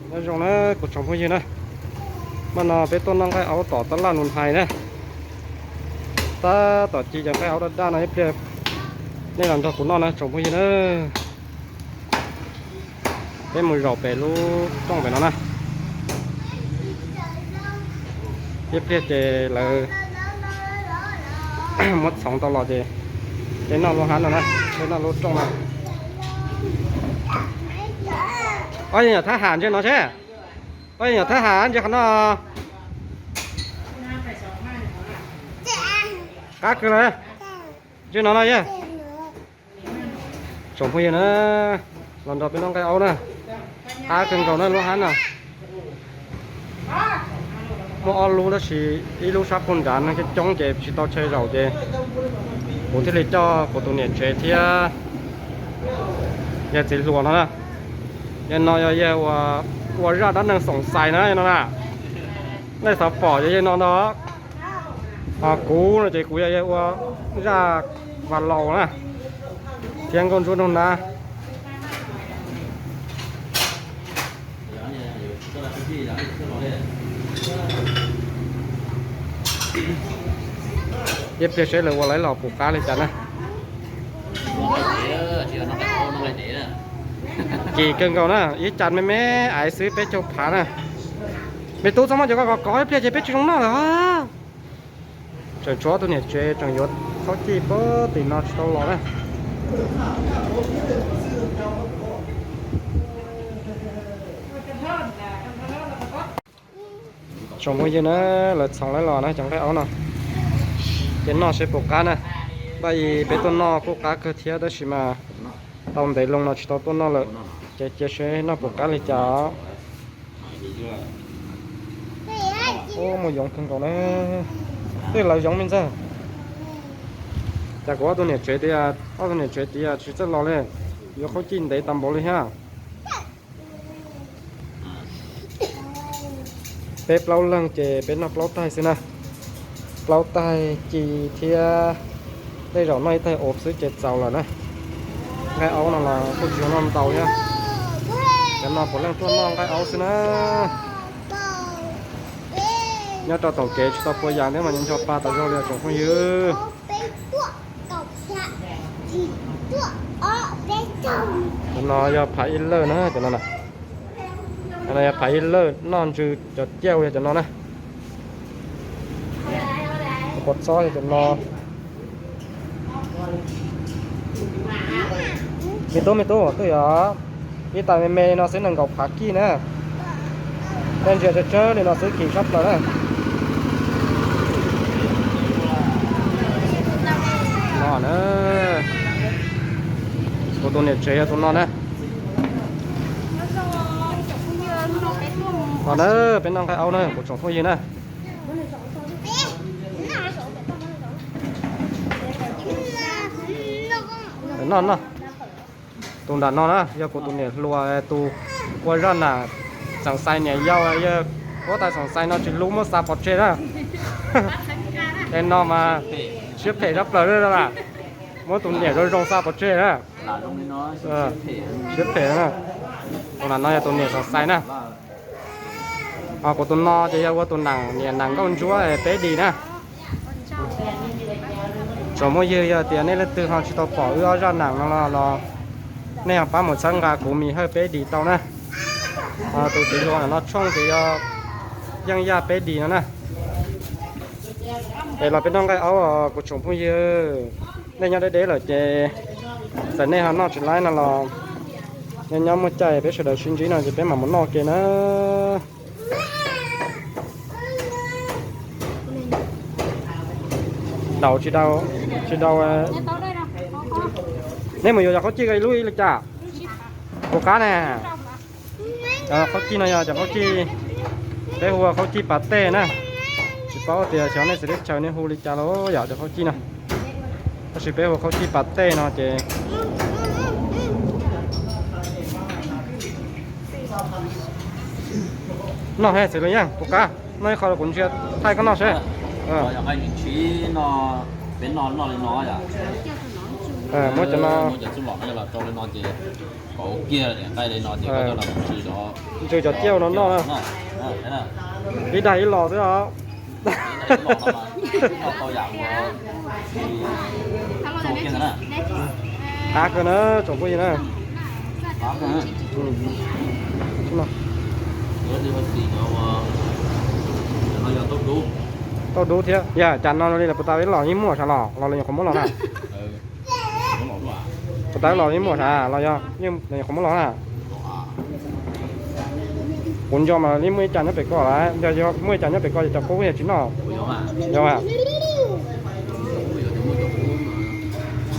Nyob zoo na kuv tsoom phooj ywg na, mas no peb tuaj noj nqaij aub tom tab laj Nus Hais na. Tab tom ci cov nqaij aub daj daj no ib pliag nej los nrog kuv noj na tsoom phooj ywg na. Peb mus zaum pem lub rooj pem no na. Ib pliag ces lawv muab txhoov tau los ces peb noj lub hab no na, peb noj lub rooj na. Ob yog nyuam thab ham ntsia no seb. Ob yog nyuam thab ham ntsia qhov no. Qab kawg lawm. Ntsia no no yog. Tsoom phooj ywg na, los nrog peb noj nqaij aub na. Qab kawg nkaus na lub hab no. Muaj ob lub tab sis ib lub sab puag nrad no coob coob ces tsis tau chaw zaum ces kuv thiaj li coj kuv tus niam tsev thiab yawg txiv hluas no na. Yawg no yog yawg ua zaj dab neeg xoom xais na yawg no na. Nej xav pom yog yawg no ntag. Ho kuv no ces kuv yog yawg ua zaj vas laus na, thiab nkauj ntsuab nraug nab. Ib pliag seb lawv ua laiv los puas qab li cas na. Kim kawg nkaus na, ib cas me me aiv xwb peb caug phav na. Me tub txhob muab cov ko kov kov ib pliag ces peb tsis zoo noj lawm. Tseem tshuav ob tug niam tsev tseem yuav khaub cij pab tim no tsis tau los na. Tsoom phooj ywg na, lawv txhoov laiv los na cov nqaij aub no. Ces noj seb puas qab na. Npaj i peb tuaj noj kuj qab kawg thiab tab sis mas tau ntev loo no tsis tau tuaj noj lawm. Ces cia seb noj puas qab li cas. Ub, muaj yoov kawg nkaus na. Tej lawv yoov me ntxawg. Cas kuv ob tug niam tsev tias, ob tug niam tsev tias tsis txawj los li, yuav khaub cij ntev tas npaum li thiab. Peb plaub leeg ces peb noj plaub taig xwb na. Plaub taig ci thiab tej zaum noj ib taig ub xwb ces txaus lawm na. Nqaij aub no los kuj tsis zoo noj ntau thiab. Cov no puav leej tuaj noj nqaij aub xwb na. Nyob rau tom kev tsis tau pua yas thiab mas nco pa tas zog li tsoom phooj ywg. Cov no yog phav ib lawj na, cov no na. Cov no yog phav ib lawj noj ntsw cov ciaj yog cov no na. Quav txob yog cov no. Me tub, me tub, twb yog ib tais me me li no xwb nees nkaum phav kij na. Tej ntsia tsawg tsawg li no xwb kim sab plaws na. No na, kuv tus niam tsev yog tus no na. No na, peb noj nqaij aub na kuv tsoom phooj ywg na. No no, tus nram no na yog kuv tus niam hluas tus ua zaj nam xoom xais niam yau, yog huab tais xoom xais no tsis hlub muab xa pov tseg na. Es no mas siab phem sab plaws li a, muab tus niam zoo zoo xa pov tseg na. Siab phem na. Tus nram no yog tus niam xoom xais na. Ho kuv tus no ces yog ua tus nam niam nam nkauj ntsuab peb dis na. Tsoom phooj ywg yog tias nej leej twg ho tsis tau pom wb ob zaj nam no los nej ho pab mus txhawb nqa kuv Mis Hawj peb dis tau na. Tus txiv hluas no tshooj ces yog Yeej Yaj peb dis no na. Es los peb noj nqaij aub os kuv tsoom phooj ywg. Nej nyob deb deb lawm ces txawm nej ho noj tsis laib no los nyob nyob muaj caij peb sawv daws sib ntsib no ces peb mam mus noj ke na. Daus tsis daus, tsis daus. Nej mus yuav cov khaub cij ko ib lub ib li cas? Puas qab ne? Khaub cij no yog cov khaub cij, peb hu ua khaub cij pas tej na. Tsis paub tias xyov nej txhua teb chaws nej hu li cas los yom cov khaub cij no. Tab sis peb hu ua khaub cij pas tej no ces noj he xws li yeej puas qab, noj ib qho kuv ntsia thaij koj noj seb. Muab cov no, ntws cov ciaj no noj na. Ib dag ib los xwb os. Qab kawg na tsoom phooj ywg na. Tauj dub thiab. Yog cas no li lawv puas tas peb los yeej muaj sav los los lawv nyuam qhuav muab los na? Puas tas peb los yeej muaj sav los yog nyuam qhuav muab los na? Kuv nco mas yeej muaj ib cas nyob pem ko lawm, yog muaj ib cas nyob pem ko ces cov qub yog tsis noj. Yog,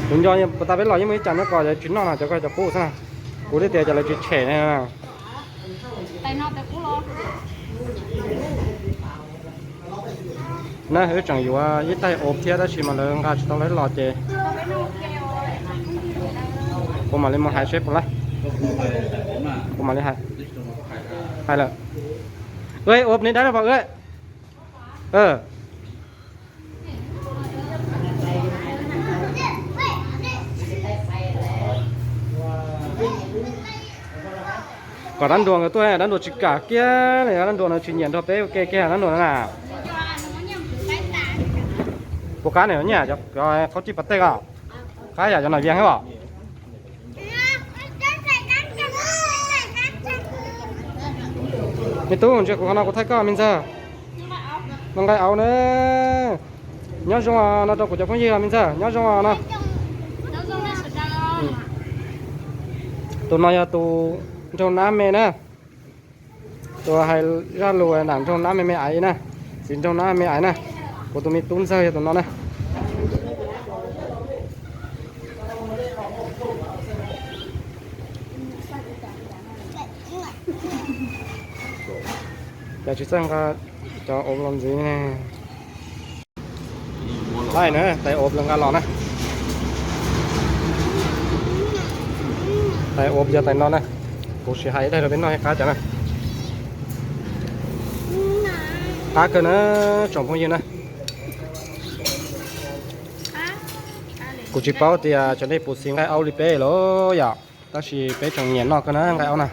kuv nco puas tas peb los yeej muaj ib cas nyob ko cov tsis noj no, cov ko cov qub xwb na. Kuv thiaj tias cov lawv tsis tshem ne. Na wb tseem yuav ib taig ob thiab tab sis mas lawv nqa tsis tau lawv los ces kuv mam li mus hais seb puas laib. Kuv mam li hais. Hais lawm. Ua ob neb dab los pom wb. Kom dab nruas nkawd tuaj, dab nruas tsis kam kiag li, dab nruas no tsis nyiam nrog peb ua ke kiag dab nruas na. Puas qab ne, nyiam cov qhaub cij pas tej ko? Qab yam cov no vias thiab os. Me tub, ntsia kuv qhov no kuv thaij koj me ntxawg. No nqaij aub na. Nyob zoo no rau kuv cov phooj ywg me ntxawg, nyob zoo no. Tus no yog tus nraug nab me na. Tus hais zaj lus nam nraug nab me me aiv na, txiv nraug nab me aiv na. Kuv tus me tub ntxawg yog tus no na. Ces tsis txawj nqa cov ob los ntxiv. Tais na, tais ob lawv nqa los na. Tais ob yog tais no na. Kuv sim hais ib daig rau peb noj ib qab cov na. Qab kawg na, tsoom phooj ywg na. Kuv tsis paub tias cov nej puas xis nqaij aub li peb los yom, tab sis peb tseem nyiam noj kawg na nqaij aub na.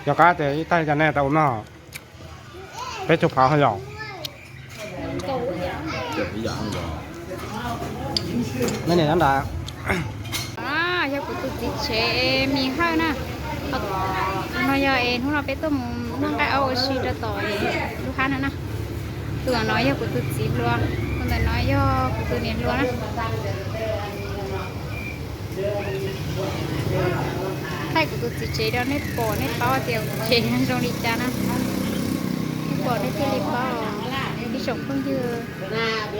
Yog qab tias ib taig cov nej tau ua no, peb caug phav ho yom. Nej niam nyob nrad. Yog kuv tus txiv tsev Mis Hawj na. No yog es hnub no peb tuaj mus noj nqaij aub ua si rau tom lub hab no na. Tus no yog kuv tus txiv hluas, tus ntawm no yog kuv tus niam hluas na. Thaij kuv tus txiv tsev rau nej pom nej paub tias tsev zoo li cas na. Nej pom nej thiaj li paub, ib tsoom phooj ywg.